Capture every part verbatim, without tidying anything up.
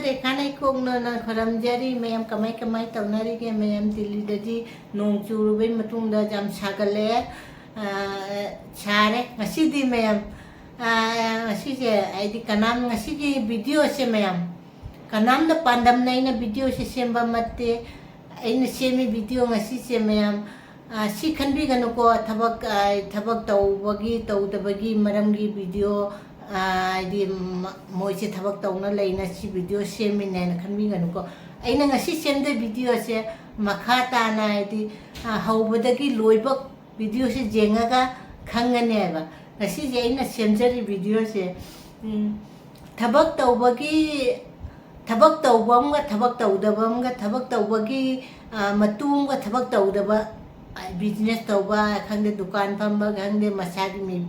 ꯔꯦꯈꯥ ꯂꯩꯈꯣꯛꯅꯅ ꯈꯨꯔꯨꯝꯖꯔꯤ꯫ ꯃꯌꯥꯝ ꯀꯃꯥꯏ ꯀꯃꯥꯏ ꯇꯧꯅꯔꯤꯒꯦ? ꯃꯌꯥꯝ ꯗꯤꯜꯂꯤꯗꯗꯤ ꯅꯣꯡ ꯆꯨꯔꯨꯕꯩ ꯃꯇꯨꯡꯗ ꯌꯥꯝ ꯁꯥꯒꯠꯂꯛꯑꯦ꯫ ꯑ, ꯁꯥꯔꯦ ꯉꯁꯤꯗꯤ ꯃꯌꯥꯝ꯫ ꯑ, ꯉꯁꯤꯁꯦ ꯑꯩꯗꯤ ꯀꯅꯥꯝ, ꯉꯁꯤꯒꯤ videoꯁꯦ ꯃꯌꯥꯝ, ꯀꯅꯥꯝꯅ ꯄꯥꯟꯗꯝꯅ ꯑꯩꯅ videoꯁꯦ ꯁꯦꯝꯕ ꯅꯠꯇꯦ꯫ ꯑꯩꯅ ꯁꯦꯝꯃꯤ video ꯉꯁꯤꯁꯦ ꯃꯌꯥꯝ, ꯑ, ꯁꯤ ꯈꯟꯕꯤꯒꯅꯨꯀꯣ, ꯊꯕꯛ, ꯑ, ꯊꯕꯛ ꯇꯧꯕꯒꯤ ꯇꯧꯗꯕꯒꯤ ꯃꯔꯝꯒꯤ video, ꯑ, ꯍꯥꯏꯗꯤ ꯃ-, ꯃꯣꯏꯁꯦ ꯊꯕꯛ ꯇꯧꯅ ꯂꯩꯅ ꯁꯤ video ꯁꯦꯝꯃꯤꯅꯦꯅ ꯈꯟꯕꯤꯒꯅꯨꯀꯣ꯫ ꯑꯩꯅ ꯉꯁꯤ ꯁꯦꯝꯗꯣꯏ videoꯁꯦ ꯃꯈꯥ ꯇꯥꯅ, ꯍꯥꯏꯗꯤ, ꯑ, ꯍꯧꯕꯗꯒꯤ ꯂꯣꯏꯕ videoꯁꯦ ꯌꯦꯡꯉꯒ ꯈꯪꯒꯅꯦꯕ꯫ ꯉꯁꯤꯁꯦ ꯑꯩꯅ ꯁꯦꯝꯖꯔꯤ videoꯁꯦ, ꯎꯝ, ꯊꯕꯛ ꯇꯧꯕꯒꯤ, ꯊꯕꯛ ꯇꯧꯕ ꯑꯃꯒ ꯊꯕꯛ ꯇꯧꯗꯕ ꯑꯃꯒ, ꯊꯕꯛ ꯇꯧꯕꯒꯤ, ꯑ, ꯃꯇꯨ ꯑꯃꯒ ꯊꯕꯛ ꯇꯧꯗꯕ, ꯑ, business ꯇꯧꯕ ꯈꯪꯗꯦ, ꯗꯨꯀꯥꯟ ꯐꯝꯕ ꯈꯪꯗꯦ, ꯃꯁꯥꯒꯤ ꯃꯤ-,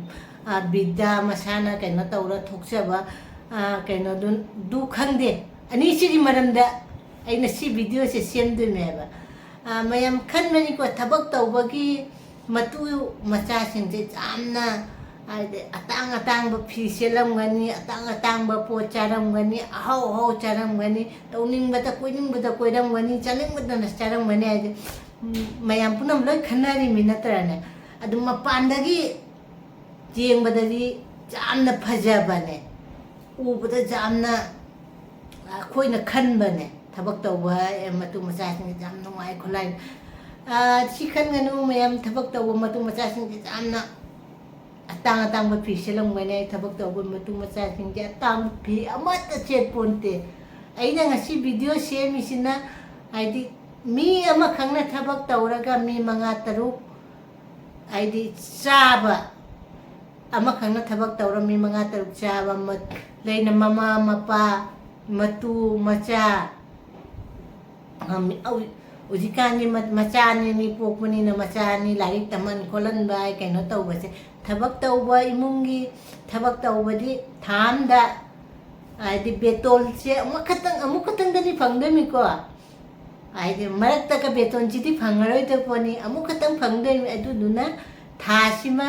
ꯑ, ꯕꯤꯗ꯭ꯌꯥ ꯃꯁꯥꯅ ꯀꯩꯅꯣ ꯇꯧꯔ ꯊꯣꯛꯆꯕ, ꯑ, ꯀꯩꯅꯣꯗꯨ, ꯗꯨ ꯈꯪꯗꯦ꯫ ꯑꯅꯤꯁꯤꯒꯤ ꯃꯔꯝꯗ ꯑꯩꯅ ꯁꯤ videoꯁꯦ ꯁꯦꯝꯗꯣꯏꯅꯦꯕ꯫ ꯑ, ꯃꯌꯥꯝ ꯈꯟꯕꯅꯤꯀꯣ, ꯊꯕꯛ ꯇꯧꯕꯒꯤ ꯃꯇꯨ ꯃꯆꯥꯁꯤꯡꯁꯦ ꯌꯥꯝꯅ, ꯍꯥꯏꯗꯤ, ꯑꯇꯥꯡ ꯑꯇꯥꯡꯕ ꯐꯤ ꯁꯦꯠꯂꯝꯒꯅꯤ, ꯑꯇꯥꯡ ꯑꯇꯥꯡꯕ ꯄꯣꯠ ꯆꯥꯔꯝꯒꯅꯤ, ꯑꯍꯥꯎ ꯑꯍꯥꯎ ꯆꯥꯔꯝꯒꯅꯤ, ꯇꯧꯅꯤꯡꯕꯗ ꯀꯣꯏꯅꯤꯡꯕꯗ ꯀꯣꯏꯔꯝꯒꯅꯤ, ꯆꯥꯅꯤꯡꯕꯗꯅ ꯆꯥꯔꯝꯒꯅꯤ ꯍꯥꯏꯗꯤ, ꯎꯝ, ꯃꯌꯥꯝ ꯄꯨꯝꯅꯃꯛ ꯂꯣꯏ ꯈꯟꯅꯔꯤꯃꯤ ꯅꯠꯇ꯭ꯔꯅꯦ? ꯑꯗꯨ ꯃꯄꯥꯟꯗꯒꯤ ꯌꯦꯡꯕꯗꯗꯤ ꯌꯥꯝꯅ ꯐꯖꯕꯅꯦ, ꯎꯕꯗ ꯌꯥꯝꯅ ꯑꯩꯈꯣꯏꯅ ꯈꯟꯕꯅꯦ, ꯊꯕꯛ ꯇꯧꯕ, ꯑꯦ, ꯃꯇꯨ ꯃꯆꯥꯁꯤꯡꯁꯦ ꯌꯥꯝ ꯅꯨꯡꯉꯥꯏ ꯈꯣꯠꯂꯥꯏ꯫ ꯑ, ꯁꯤ ꯈꯟꯒꯅꯨ ꯃꯌꯥꯝ, ꯊꯕꯛ ꯇꯧꯕ ꯃꯇꯨ ꯃꯆꯥꯁꯤꯡꯁꯦ ꯌꯥꯝꯅ ꯑꯇꯥꯡ ꯑꯇꯥꯡꯕ ꯐꯤ ꯁꯦꯠꯂꯝꯒꯅꯤ꯫ ꯊꯕꯛ ꯇꯧꯕ ꯃꯇꯨ ꯃꯆꯥꯁꯤꯡꯁꯦ ꯑꯇꯥꯡꯕ ꯐꯤ ꯑꯃꯠꯇ ꯁꯦꯠꯄꯣꯟꯇꯦ꯫ ꯑꯩꯅ ꯉꯁꯤ video ꯁꯦꯝꯃꯤꯁꯤꯅ, ꯍꯥꯏꯗꯤ, ꯃꯤ ꯑꯃꯈꯛꯅ ꯊꯕꯛ ꯇꯧꯔꯒ ꯃꯤ ꯃꯉꯥ ꯇꯔꯨꯛ, ꯍꯥꯏꯗꯤ, ꯆꯥꯕ, ꯑꯃꯈꯛꯅ ꯊꯕꯛ ꯇꯧꯔ ꯃꯤ ꯃꯉꯥ ꯇꯔꯨꯛ ꯆꯥꯕ, ꯃ-, ꯂꯩꯅ ꯃꯃꯥ ꯃꯄꯥ, ꯃꯇꯨ ꯃꯆꯥ, ꯑꯝ, ꯍꯧ-, ꯍꯧꯖꯤꯛꯀꯥꯟꯗꯤ ꯃ-, ꯃꯆꯥ ꯑꯅꯤ ꯑꯅꯤ ꯄꯣꯛꯄꯅꯤꯅ ꯃꯆꯥ ꯑꯅꯤ ꯂꯥꯏꯔꯤꯛ ꯇꯝꯍꯟ ꯈꯣꯠꯍꯟꯕ, ꯀꯩꯅꯣ ꯇꯧꯕꯁꯦ, ꯊꯕꯛ ꯇꯧꯕ ꯏꯃꯨꯡꯒꯤ ꯊꯕꯛ ꯇꯧꯕꯗꯤ ꯊꯥ ꯑꯝꯗ, ꯍꯥꯏꯗꯤ, ꯕꯦꯇꯣꯟꯁꯦ ꯑꯃꯨꯛꯈꯛꯇꯪ, ꯑꯃꯨꯛꯈꯛꯇꯪꯗꯅꯤ ꯐꯪꯗꯣꯏꯅꯤꯀꯣ꯫ ꯍꯥꯏꯗꯤ, ꯃꯔꯛꯇꯒ ꯕꯦꯇꯣꯟꯁꯤꯗꯤ ꯐꯪꯉꯔꯣꯏꯗ ꯄꯣꯠꯅꯤ, ꯑꯃꯨꯛꯈꯛꯇꯪ ꯐꯪꯗꯣꯏꯅꯤ꯫ ꯑꯗꯨꯗꯨꯅ ꯊꯥꯁꯤꯃ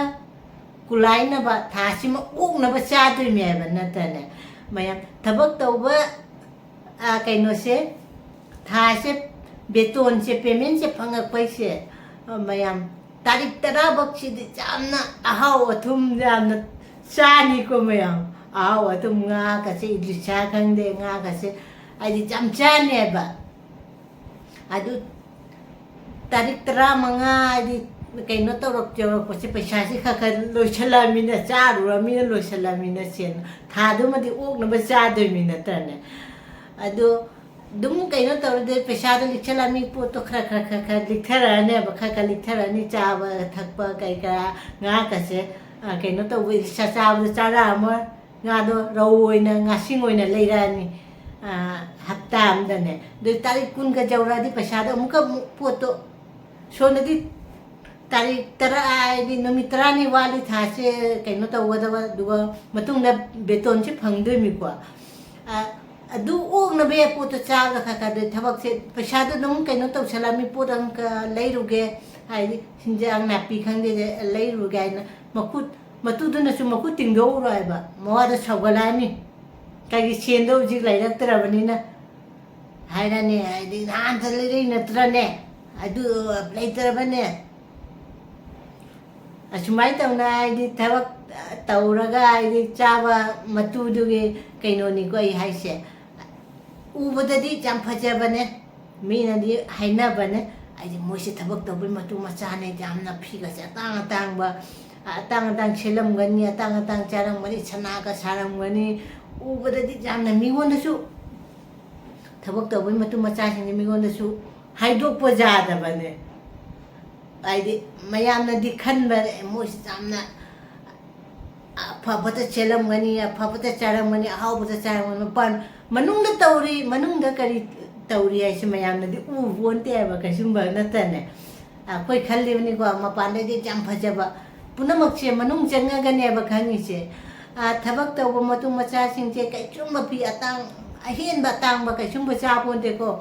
ꯀꯨꯂꯥꯏꯅꯕ, ꯊꯥꯁꯤꯃ ꯑꯣꯛꯅꯕ ꯆꯥꯗꯣꯏꯅꯦ ꯍꯥꯏꯕ ꯅꯠꯇ꯭ꯔꯅꯦ? ꯃꯌꯥꯝ ꯊꯕꯛ ꯇꯧꯕ ꯑ, ꯀꯩꯅꯣꯁꯦ, ꯊꯥꯁꯦ, ꯕꯦꯇꯣꯟꯁꯦ, ꯄꯦꯃꯦꯟꯁꯦ ꯐꯪꯉꯛꯄꯩꯁꯦ, ꯑ, ꯃꯌꯥꯝ, ꯇꯥꯔꯤꯛ ꯇꯔꯥ ꯐꯥꯎꯁꯤꯗꯤ ꯌꯥꯝꯅ ꯑꯍꯥꯎ ꯑꯊꯨꯝ ꯌꯥꯝꯅ ꯆꯥꯅꯤꯀꯣ ꯃꯌꯥꯝ꯫ ꯑꯍꯥꯎ ꯑꯊꯨꯝ, ꯉꯥꯒꯁꯦ, ꯏꯂꯤꯁꯥ ꯈꯪꯗꯦ, ꯉꯥꯒꯁꯦ, ꯍꯥꯏꯗꯤ ꯌꯥꯝ ꯆꯥꯅꯦꯕ꯫ ꯑꯗꯨ ꯇꯥꯔꯤꯛ ꯇꯔꯥꯃꯉꯥ, ꯍꯥꯏꯗꯤ ꯀꯩꯅꯣ ꯇꯧꯔꯛ-, ꯌꯧꯔꯛꯄꯁꯦ, ꯄꯩꯁꯥꯁꯦ ꯈꯔ ꯈꯔ ꯂꯣꯏꯁꯜꯂꯛꯑꯃꯤꯅ, ꯆꯥꯔꯨꯔꯃꯤꯅ ꯂꯣꯏꯁꯜꯂꯛꯑꯃꯤꯅ, ꯁꯦꯟ ꯊꯥꯗꯨꯃꯗꯤ ꯑꯣꯛꯅꯕ ꯆꯥꯗꯣꯏꯃꯤ ꯅꯠꯇ꯭ꯔꯅꯦ? ꯑꯗꯣ ꯑꯗꯨꯝ ꯀꯩꯅꯣ ꯇꯧꯔꯗꯤ, ꯄꯩꯁꯥꯗꯣ ꯂꯤꯛꯁꯜꯂꯛꯑꯃꯤ, ꯄꯣꯠꯇꯣ ꯈꯔ ꯈꯔ ꯈꯔ ꯈꯔ ꯂꯤꯛꯊꯔꯛꯑꯅꯦꯕ, ꯈꯔ ꯈꯔ ꯂꯤꯛꯊꯔꯛꯑꯅꯤ, ꯆꯥꯕ ꯊꯛꯄ ꯀꯩ ꯀꯔꯥ, ꯉꯥꯒꯁꯦ, ꯑ, ꯀꯩꯅꯣ ꯇꯧꯕ, ꯏꯁꯥ ꯆꯥꯕꯗꯣ ꯆꯥꯔꯛꯑꯝꯃꯣꯏ꯫ ꯉꯥꯗꯣ ꯔꯧ ꯑꯣꯏꯅ, ꯉꯥꯁꯤꯡ ꯑꯣꯏꯅ ꯂꯩꯔꯛꯑꯅꯤ, ꯑ, ꯍꯞꯇꯥ ꯑꯃꯗꯅꯦ꯫ ꯑꯗꯨ ꯇꯥꯔꯤꯛ ꯀꯨꯟꯒ ꯌꯧꯔꯛꯑꯗꯤ ꯄꯩꯁꯥꯗꯣ ꯑꯃꯨꯛꯀ ꯑꯃꯨꯛ ꯄꯣꯠꯇꯣ ꯁꯣꯝꯗꯗꯤ ꯇꯥꯔꯤꯛ ꯇꯔꯥ, ꯍꯥꯏꯗꯤ ꯅꯨꯃꯤꯠ ꯇꯔꯥꯅꯤ ꯋꯥꯠꯂꯤ ꯊꯥꯁꯦ ꯀꯩꯅꯣ ꯇꯧꯒꯗꯕ, ꯑꯗꯨꯒ ꯃꯇꯨꯡꯗ ꯕꯦꯇꯣꯟꯁꯦ ꯐꯪꯗꯣꯏꯅꯤꯀꯣ꯫ ꯑ, ꯑꯗꯨ ꯑꯣꯛꯅꯕ ꯄꯣꯠꯇꯣ ꯆꯥꯕꯗ ꯈꯔ ꯈꯔ ꯊꯕꯛꯁꯦ, ꯄꯩꯁꯥꯗꯣ ꯑꯗꯨꯝ ꯀꯩꯅꯣ ꯇꯧꯁꯜꯂꯝꯃꯤ, ꯄꯣꯠ ꯑꯃꯈꯛ ꯂꯩꯔꯨꯒꯦ, ꯍꯥꯏꯗꯤ ꯍꯤꯟꯖꯥꯡ ꯅꯥꯄꯤ ꯈꯪꯗꯦ, ꯂꯩꯔꯨꯒꯦ ꯍꯥꯏꯅ ꯃꯈꯨꯠ, ꯃꯇꯨꯗꯨꯅꯁꯨ ꯃꯈꯨꯠ ꯇꯤꯡꯊꯣꯛꯎꯔꯣ ꯍꯥꯏꯕ, ꯃꯋꯥꯗꯣ ꯁꯥꯎꯒꯠꯂꯛꯑꯅꯤ꯫ ꯀꯩꯒꯤ ꯁꯦꯟꯗꯣ ꯍꯧꯖꯤꯛ ꯂꯩꯔꯛꯇ꯭ꯔꯕꯅꯤꯅ ꯍꯥꯏꯔꯅꯤ, ꯍꯥꯏꯗꯤ ꯅꯍꯥꯟꯇ ꯂꯩꯔꯛꯏ ꯅꯠꯇ꯭ꯔꯅꯦ, ꯑꯗꯨ ꯂꯩꯇ꯭ꯔꯕꯅꯦ꯫ ꯑꯁꯨꯃꯥꯏꯅ ꯇꯧꯅ ꯍꯥꯏꯗꯤ ꯊꯕꯛ ꯇꯧꯔꯒ ꯍꯥꯏꯗꯤ ꯆꯥꯕ ꯃꯇꯨꯗꯨꯒꯤ ꯀꯩꯅꯣꯅꯤꯀꯣ ꯑꯩ ꯍꯥꯏꯁꯦ꯫ ꯎꯕꯗꯗꯤ ꯌꯥꯝ ꯐꯖꯕꯅꯦ, ꯃꯤꯅꯗꯤ ꯍꯥꯏꯅꯕꯅꯦ, ꯑꯩꯗꯤ ꯃꯣꯏꯁꯦ ꯊꯕꯛ ꯇꯧꯕꯩ ꯃꯇꯨ ꯃꯆꯥꯅꯦ, ꯌꯥꯝꯅ ꯐꯤꯒꯁꯦ ꯑꯇꯥꯡ ꯑꯇꯥꯡꯕ, ꯑꯇꯥꯡ ꯑꯇꯥꯡ ꯁꯦꯠꯂꯝꯒꯅꯤ, ꯑꯇꯥꯡ ꯑꯇꯥꯡ ꯆꯥꯔꯝꯒꯅꯤ, ꯁꯅꯥꯒ ꯁꯥꯔꯝꯒꯅꯤ꯫ ꯎꯕꯗꯗꯤ ꯌꯥꯝꯅ ꯃꯤꯉꯣꯟꯗꯁꯨ, ꯊꯕꯛ ꯇꯧꯕꯩ ꯃꯇꯨ ꯃꯆꯥꯁꯤꯡꯁꯦ ꯃꯤꯉꯣꯟꯗꯁꯨ ꯍꯥꯏꯗꯣꯛꯄ ꯌꯥꯗꯕꯅꯦ꯫ ꯍꯥꯏꯗꯤ ꯃꯌꯥꯝꯅꯗꯤ ꯈꯟꯕꯅꯦ, ꯃꯣꯏꯁꯤ ꯌꯥꯝꯅ ꯑꯐꯕꯇ ꯆꯦꯜꯂꯝꯒꯅꯤ, ꯑꯐꯕꯇ ꯆꯥꯔꯝꯒꯅꯤ, ꯑꯍꯥꯎꯕꯇ ꯆꯥꯔꯝꯒꯅꯤ꯫ ꯃꯄꯥꯟ ꯃꯅꯨꯡꯗ ꯇꯧꯔꯤ, ꯃꯅꯨꯡꯗ ꯀꯔꯤ ꯇꯧꯔꯤ ꯍꯥꯏꯁꯦ ꯃꯌꯥꯝꯅꯗꯤ ꯎ ꯄꯣꯟꯇꯦ ꯍꯥꯏꯕ, ꯀꯩꯁꯨꯝꯕ ꯅꯠꯇꯅꯦ꯫ ꯑꯩꯈꯣꯏ ꯈꯜꯂꯤꯕꯅꯤꯀꯣ, ꯃꯄꯥꯟꯗꯩꯗꯤ ꯌꯥꯝ ꯐꯖꯕ, ꯄꯨꯝꯅꯃꯛꯁꯦ ꯃꯅꯨꯡ ꯆꯪꯉꯒꯅꯦꯕ ꯈꯪꯉꯤꯁꯦ꯫ ꯑ, ꯊꯕꯛ ꯇꯧꯕ ꯃꯇꯨ ꯃꯆꯥꯁꯤꯡꯁꯦ ꯀꯩꯁꯨꯝꯕ ꯐꯤ ꯑꯇꯥꯡ-, ꯑꯍꯦꯟꯕ ꯑꯇꯥꯡꯕ ꯀꯩꯁꯨꯝꯕ ꯆꯥ ꯄꯣꯟꯇꯦꯀꯣ,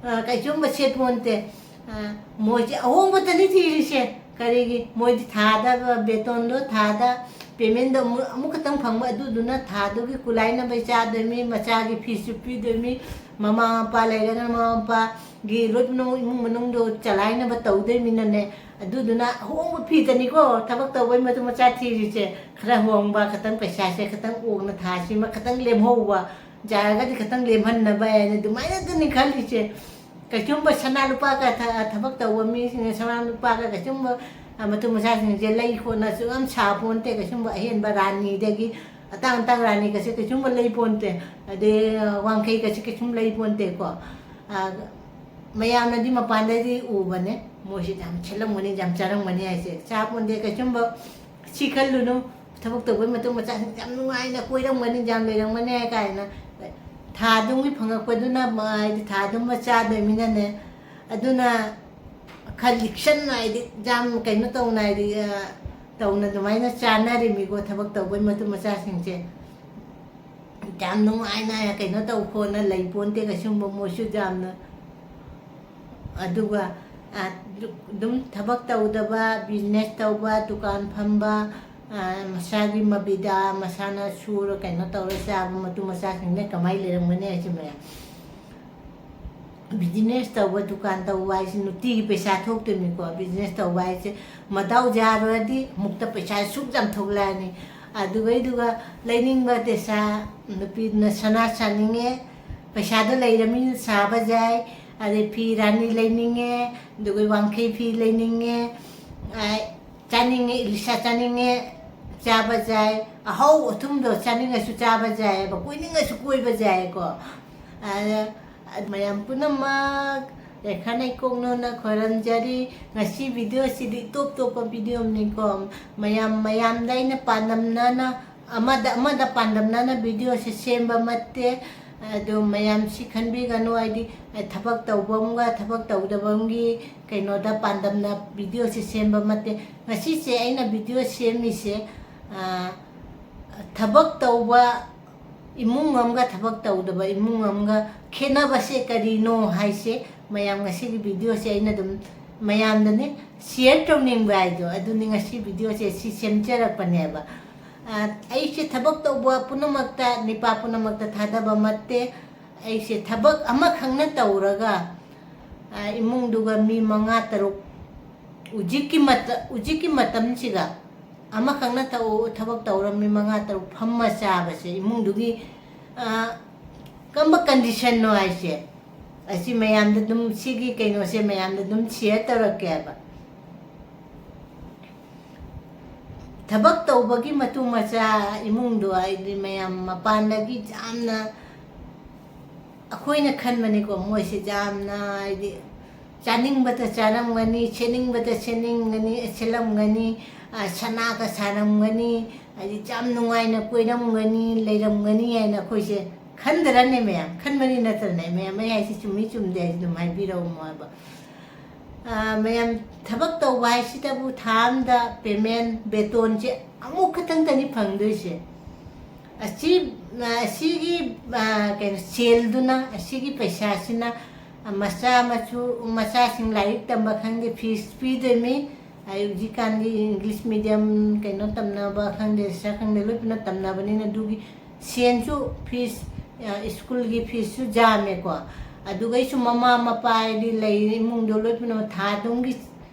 ꯑ, ꯀꯩꯁꯨꯝꯕ ꯁꯦꯠ ꯄꯣꯟꯇꯦ꯫ ꯑ, ꯃꯣꯏꯁꯦ ꯑꯍꯣꯡꯕꯇꯅꯤ ꯊꯤꯔꯤꯁꯦ꯫ ꯀꯔꯤꯒꯤ? ꯃꯣꯏꯗꯤ ꯊꯥꯗ ꯕꯦꯇꯣꯟꯗꯣ ꯊꯥꯗ ꯄꯦꯃꯦꯟꯗꯣ ꯑꯃꯨꯛ ꯑꯃꯨꯛ ꯈꯛꯇꯪ ꯐꯪꯕ, ꯑꯗꯨꯗꯨꯅ ꯊꯥꯗꯨꯒꯤ ꯀꯨꯂꯥꯏꯅꯕ ꯆꯥꯗꯣꯏꯃꯤ, ꯃꯆꯥꯒꯤ ꯐꯤꯁꯨ ꯄꯤꯗꯣꯏꯃꯤ, ꯃꯃꯥ ꯃꯄꯥ ꯂꯩꯔꯒꯅ ꯃꯃꯥ ꯃꯄꯥꯒꯤ ꯂꯣꯏꯅꯃꯛ ꯏꯃꯨꯡ ꯃꯅꯨꯡꯗꯣ ꯆꯂꯥꯏꯅꯕ ꯇꯧꯗꯣꯏꯃꯤꯅꯅꯦ꯫ ꯑꯗꯨꯗꯨꯅ ꯑꯍꯣꯡꯕ ꯐꯤꯗꯅꯤꯀꯣ ꯊꯕꯛ ꯇꯧꯕꯩ ꯃꯇꯨꯡ ꯃꯆꯥ ꯊꯤꯔꯤꯁꯦ꯫ ꯈꯔ ꯍꯣꯡꯕ, ꯈꯇꯪ ꯄꯩꯁꯥꯁꯦ ꯈꯇꯪ ꯑꯣꯛꯅ ꯊꯥꯁꯤꯃ ꯈꯇꯪ ꯂꯦꯝꯍꯧꯕ, ꯌꯥꯔꯒꯗꯤ ꯈꯇꯪ ꯂꯦꯝꯍꯟꯅꯕ ꯍꯥꯏꯅ ꯑꯗꯨꯃꯥꯏꯅ ꯑꯗꯨꯅꯤ ꯈꯜꯂꯤꯁꯦ꯫ ꯀꯩꯁꯨꯝꯕ ꯁꯅꯥ ꯂꯨꯄꯥꯒ ꯊ-, ꯊꯕꯛ ꯇꯧꯕ ꯃꯤꯁꯤꯡꯅ ꯁꯅꯥ ꯂꯨꯄꯥꯒ ꯀꯩꯁꯨꯝꯕ, ꯑ, ꯃꯇꯨ ꯃꯆꯥꯁꯤꯡꯁꯦ ꯂꯩ ꯈꯣꯠꯅꯁꯨ ꯌꯥꯝ ꯁꯥ ꯄꯣꯟꯇꯦ꯫ ꯀꯩꯁꯨꯝꯕ ꯑꯍꯦꯟꯕ ꯔꯥꯅꯤꯗꯒꯤ ꯑꯇꯥꯡ ꯑꯇꯥꯡ ꯔꯥꯅꯤꯒꯁꯦ ꯀꯩꯁꯨꯝꯕ ꯂꯩ ꯄꯣꯟꯇꯦ꯫ ꯑꯗꯩ, ꯑ, ꯋꯥꯡꯈꯩꯒꯁꯦ ꯀꯩꯁꯨꯝ ꯂꯩ ꯄꯣꯟꯇꯦꯀꯣ꯫ ꯑ, ꯃꯌꯥꯝꯅꯗꯤ ꯃꯄꯥꯟꯗꯗꯤ ꯎꯕꯅꯦ, ꯃꯣꯏꯁꯤ ꯌꯥꯝ ꯁꯦꯠꯂꯝꯒꯅꯤ, ꯌꯥꯝ ꯆꯥꯔꯝꯒꯅꯤ ꯍꯥꯏꯁꯦ꯫ ꯆꯥ ꯄꯣꯟꯇꯦ ꯀꯩꯁꯨꯝꯕ꯫ ꯁꯤ ꯈꯜꯂꯨꯅꯨ, ꯊꯕꯛ ꯇꯧꯕꯩ ꯃꯇꯨꯡ ꯃꯆꯥꯁꯤꯡ ꯌꯥꯝ ꯅꯨꯡꯉꯥꯏꯅ ꯀꯣꯏꯔꯝꯒꯅꯤ, ꯌꯥꯝ ꯂꯩꯔꯝꯒꯅꯤ ꯀꯥꯏꯅ꯫ ꯊꯥꯗꯨꯃꯒꯤ ꯐꯪꯉꯛꯄꯗꯨꯅ ꯃ-, ꯍꯥꯏꯗꯤ ꯊꯥꯗꯨꯃ ꯆꯥꯗꯣꯏꯃꯤꯅꯅꯦ꯫ ꯑꯗꯨꯅ ꯈꯔ ꯂꯤꯛꯁꯟꯅ, ꯍꯥꯏꯗꯤ ꯌꯥꯝ ꯀꯩꯅꯣ ꯇꯧꯅ, ꯍꯥꯏꯗꯤ, ꯑ, ꯇꯧꯅ ꯑꯗꯨꯃꯥꯏꯅ ꯆꯥꯅꯔꯤꯃꯤꯀꯣ ꯊꯕꯛ ꯇꯧꯕꯩ ꯃꯇꯨꯡ ꯃꯆꯥꯁꯤꯡꯁꯦ꯫ ꯌꯥꯝ ꯅꯨꯡꯉꯥꯏꯅ ꯀꯩꯅꯣ ꯇꯧ ꯈꯣꯠꯅ ꯂꯩ ꯄꯣꯟꯇꯦ ꯀꯩꯁꯨꯝꯕ ꯃꯣꯏꯁꯨ ꯌꯥꯝꯅ꯫ ꯑꯗꯨꯒ, ꯑ, ꯑꯗꯨꯝ ꯊꯕꯛ ꯇꯧꯗꯕ, ꯕꯤꯖꯤꯅꯦꯁ ꯇꯧꯕ, ꯗꯨꯀꯥꯟ ꯐꯝꯕ, ꯑ, ꯃꯁꯥꯒꯤ ꯃꯕꯤꯗꯥ ꯃꯁꯥꯅ ꯁꯨꯔ ꯀꯩꯅꯣ ꯇꯧꯔ ꯆꯥꯕ ꯃꯇꯨ ꯃꯆꯥꯁꯤꯡꯅ ꯀꯃꯥꯏꯅ ꯂꯩꯔꯝꯒꯅꯤ ꯍꯥꯏꯁꯤ ꯃꯌꯥꯝ꯫ ꯕꯤꯖꯤꯅꯦꯁ ꯇꯧꯕ, ꯗꯨꯀꯥꯟ ꯇꯧꯕ ꯍꯥꯏꯁꯤ ꯅꯨꯡꯇꯤꯒꯤ ꯄꯩꯁꯥ ꯊꯣꯛꯇꯣꯏꯅꯤꯀꯣ꯫ ꯕꯤꯖꯤꯅꯦꯁ ꯇꯧꯕ ꯍꯥꯏꯁꯦ ꯃꯗꯥꯎ ꯌꯥꯔꯨꯔꯗꯤ ꯃꯨꯛꯇ ꯄꯩꯁꯥ ꯁꯨꯛ ꯌꯥꯝ ꯊꯣꯛꯂꯛꯑꯅꯤ꯫ ꯑꯗꯨꯒꯩꯗꯨꯒ ꯂꯩꯅꯤꯡꯕ ꯗꯦꯁꯥ, ꯅꯨꯄꯤꯗꯨꯅ ꯁꯅꯥ ꯁꯥꯅꯤꯡꯉꯦ, ꯄꯩꯁꯥꯗꯣ ꯂꯩꯔꯃꯤꯅ ꯁꯥꯕ ꯌꯥꯏ꯫ ꯑꯗꯩ ꯐꯤ ꯔꯥꯅꯤ ꯂꯩꯅꯤꯡꯉꯦ, ꯑꯗꯨꯒ ꯋꯥꯡꯈꯩ ꯐꯤ ꯂꯩꯅꯤꯡꯉꯦ, ꯑ, ꯆꯥꯅꯤꯡꯉꯦ, ꯏꯂꯤꯁꯥ ꯆꯥꯅꯤꯡꯉꯦ, ꯆꯥꯕ ꯌꯥꯏ꯫ ꯑꯍꯥꯎ ꯑꯊꯨꯝꯗꯣ ꯆꯥꯅꯤꯡꯉꯁꯨ ꯆꯥꯕ ꯌꯥꯏꯑꯕ, ꯀꯣꯏꯅꯤꯡꯉꯁꯨ ꯀꯣꯏꯕ ꯌꯥꯏꯀꯣ꯫ ꯑꯗ ꯃꯌꯥꯝ ꯄꯨꯝꯅꯃꯛ ꯌꯥꯏꯐ ꯂꯩꯀꯣꯛꯅꯣꯅ ꯈꯣꯏꯔꯝꯖꯔꯤ꯫ ꯉꯁꯤ ꯚꯤꯗꯤꯑꯣꯁꯤꯗꯤ ꯏꯇꯣꯞ ꯇꯣꯞꯄ ꯚꯤꯗꯤꯑꯣ ꯑꯃꯅꯤꯀꯣ꯫ ꯃꯌꯥꯝ, ꯃꯌꯥꯝꯗ ꯑꯩꯅ ꯄꯥꯟꯗꯝꯅꯅ, ꯑꯃꯗ, ꯑꯃꯗ ꯄꯥꯟꯗꯝꯅꯅ ꯚꯤꯗꯤꯑꯣꯁꯦ ꯁꯦꯝꯕ ꯅꯠꯇꯦ꯫ ꯑꯗꯣ ꯃꯌꯥꯝ ꯁꯤ ꯈꯟꯕꯤꯒꯅꯨ, ꯍꯥꯏꯗꯤ, ꯊꯕꯛ ꯇꯧꯕ ꯑꯃꯒ ꯊꯕꯛ ꯇꯧꯗꯕ ꯑꯃꯒꯤ ꯀꯩꯅꯣꯗ ꯄꯥꯟꯗꯝꯅ ꯚꯤꯗꯤꯑꯣꯁꯦ ꯁꯦꯝꯕ ꯅꯠꯇꯦ꯫ ꯉꯁꯤꯁꯦ ꯑꯩꯅ ꯚꯤꯗꯤꯑꯣ ꯁꯦꯝꯃꯤꯁꯦ, ꯑ, ꯊꯕꯛ ꯇꯧꯕ ꯏꯃꯨꯡ ꯑꯃꯒ ꯊꯕꯛ ꯇꯧꯗꯕ ꯏꯃꯨꯡ ꯑꯃꯒ ꯈꯦꯠꯅꯕꯁꯦ ꯀꯔꯤꯅꯣ ꯍꯥꯏꯁꯦ ꯃꯌꯥꯝ ꯉꯁꯤꯒꯤ ꯚꯤꯗꯤꯑꯣꯁꯦ ꯑꯩꯅ ꯑꯗꯨꯝ ꯃꯌꯥꯝꯗꯅꯦ ꯁꯤꯌꯔ ꯇꯧꯅꯤꯡꯕ ꯍꯥꯏꯗꯣ, ꯑꯗꯨꯅꯤ ꯉꯁꯤ ꯚꯤꯗꯤꯑꯣꯁꯦ ꯁꯤ ꯁꯦꯝꯖꯔꯛꯄꯅꯦꯕ꯫ ꯑꯩꯁꯦ ꯊꯕꯛ ꯇꯧꯕ ꯄꯨꯝꯅꯃꯛꯇ, ꯅꯤꯄꯥ ꯄꯨꯝꯅꯃꯛꯇ ꯊꯥꯗꯕ ꯅꯠꯇꯦ꯫ ꯑꯩꯁꯦ ꯊꯕꯛ ꯑꯃꯈꯛꯅ ꯇꯧꯔꯒ, ꯑ, ꯏꯃꯨꯡꯗꯨꯒ ꯃꯤ ꯃꯉꯥ ꯇꯔꯨꯛ, ꯍꯧꯖꯤꯛꯀꯤ ꯃꯇ-, ꯍꯧꯖꯤꯛꯀꯤ ꯃꯇꯝꯁꯤꯒ ꯑꯃꯈꯛꯅ ꯇꯧ-, ꯊꯕꯛ ꯇꯧꯔ ꯃꯤ ꯃꯉꯥ ꯇꯔꯨꯛ ꯐꯝꯃ ꯆꯥꯕꯁꯦ, ꯏꯃꯨꯡꯗꯨꯒꯤ, ꯑ, ꯀꯔꯝꯕ conditionꯅꯣ ꯍꯥꯏꯁꯦ, ꯑꯁꯤ ꯃꯌꯥꯝꯗ ꯑꯗꯨꯝ, ꯁꯤꯒꯤ ꯀꯩꯅꯣꯁꯦ ꯃꯌꯥꯝꯗ ꯑꯗꯨꯝ share ꯇꯧꯔꯛꯀꯦꯕ꯫ ꯊꯕꯛ ꯇꯧꯕꯒꯤ ꯃꯇꯨ ꯃꯆꯥ ꯏꯃꯨꯡꯗꯣ, ꯍꯥꯏꯗꯤ, ꯃꯌꯥꯝ ꯃꯄꯥꯟꯗꯒꯤ ꯌꯥꯝꯅ, ꯑꯩꯈꯣꯏꯅ ꯈꯟꯕꯅꯤꯀꯣ, ꯃꯣꯏꯁꯦ ꯌꯥꯝꯅ, ꯍꯥꯏꯗꯤ, ꯆꯥꯅꯤꯡꯕꯇ ꯆꯥꯔꯝꯒꯅꯤ, ꯁꯦꯠꯅꯤꯡꯕꯇ ꯁꯦꯠꯅꯤꯡꯒꯅꯤ, ꯁꯦꯠꯂꯝꯒꯅꯤ, ꯑ, ꯁꯅꯥꯒ ꯁꯥꯔꯝꯒꯅꯤ, ꯍꯥꯏꯗꯤ, ꯌꯥꯝ ꯅꯨꯡꯉꯥꯏꯅ ꯀꯣꯏꯔꯝꯒꯅꯤ, ꯂꯩꯔꯝꯒꯅꯤ ꯍꯥꯏꯅ ꯑꯩꯈꯣꯏꯁꯦ ꯈꯟꯗ꯭ꯔꯅꯦ ꯃꯌꯥꯝ? ꯈꯟꯕꯅꯤ ꯅꯠꯇ꯭ꯔꯅꯦ ꯃꯌꯥꯝ? ꯑꯩ ꯍꯥꯏꯁꯤ ꯆꯨꯝꯃꯤ ꯆꯨꯝꯗꯦ ꯍꯥꯏꯁꯤ ꯑꯗꯨꯝ ꯍꯥꯏꯕꯤꯔꯛꯎ ꯍꯥꯏꯕ꯫ ꯑ, ꯃꯌꯥꯝ, ꯊꯕꯛ ꯇꯧꯕ ꯍꯥꯏꯁꯤꯗꯕꯨ ꯊꯥ ꯑꯃꯗ payment, ꯕꯦꯇꯣꯟꯁꯦ ꯑꯃꯨꯛ ꯈꯛꯇꯪꯇꯅꯤ ꯐꯪꯗꯣꯏꯁꯦ꯫ ꯑꯁꯤ, ꯑ, ꯑꯁꯤꯒꯤ, ꯑ, ꯀꯩꯅꯣ, ꯁꯦꯜꯗꯨꯅ, ꯑꯁꯤꯒꯤ ꯄꯩꯁꯥꯁꯤꯅ, ꯑ, ꯃꯆꯥ ꯃꯁꯨ, ꯃꯆꯥꯁꯤꯡ ꯂꯥꯏꯔꯤꯛ ꯇꯝꯕ ꯈꯪꯗꯦ, fees ꯄꯤꯗꯣꯏꯅꯤ꯫ ꯑꯩ ꯍꯧꯖꯤꯛꯀꯥꯟꯗꯤ English medium ꯀꯩꯅꯣ ꯇꯝꯅꯕ ꯈꯪꯗꯦ, ꯁꯤꯗ ꯈꯪꯗꯦ, ꯂꯣꯏ ꯄꯨꯟꯅ ꯇꯝꯅꯕꯅꯤꯅ ꯑꯗꯨꯒꯤ ꯁꯦꯟꯁꯨ, fees, ꯑ, ꯁ꯭ꯀꯨꯜꯒꯤ feesꯁꯨ ꯌꯥꯝꯃꯦꯀꯣ꯫ ꯑꯗꯨꯒꯩꯁꯨ ꯃꯃꯥ ꯃꯄꯥ ꯍꯥꯏꯗꯤ ꯂꯩꯔꯤ ꯏꯃꯨꯡꯗꯣ ꯂꯣꯏ ꯄꯨꯝꯅꯃꯛ ꯊꯥ ꯑꯗꯨꯝꯒꯤ